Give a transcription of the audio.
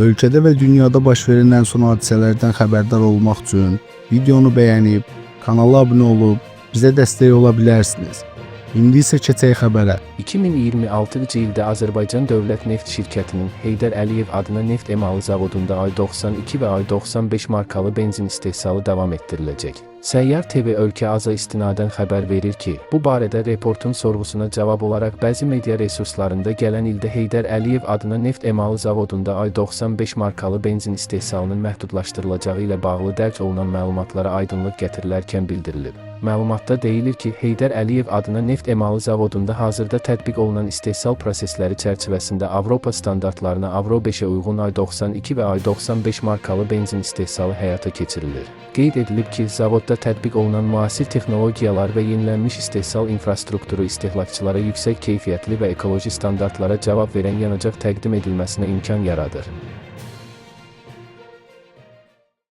Ölkədə və dünyada baş verən ən son hadisələrdən xəbərdar olmaq üçün videonu bəyənib, kanala abunə olub bizə dəstək ola bilərsiniz. İndi isə keçək xəbərə. 2026-cı ildə Azərbaycan Dövlət Neft Şirkətinin Heydər Əliyev adına neft emalı zavodunda Ay-92 və Ay-95 markalı benzin istehsalı davam etdiriləcək. Səyyar TV Ölkə Aza istinadən xəbər verir ki, bu barədə Reportun sorğusuna cavab olaraq bəzi media resurslarında gələn ildə Heydər Əliyev adına neft emalı zavodunda Ay-95 markalı benzin istehsalının məhdudlaşdırılacağı ilə bağlı dərc olunan məlumatlara aydınlıq gətirilərkən bildirilib. Məlumatda deyilir ki, Heydər Əliyev adına neft emalı zavodunda hazırda tətbiq olunan istehsal prosesləri çərçivəsində Avropa standartlarına Avro 5-ə uyğun Ay-92 və Ay-95 markalı benzin istehsalı həyata keçirilir. Qeyd edilib ki, zavodda tətbiq olunan müasir texnologiyalar və yenilənmiş istehsal infrastrukturu istehlakçılara yüksək keyfiyyətli və ekoloji standartlara cavab verən yanacaq təqdim edilməsinə imkan yaradır.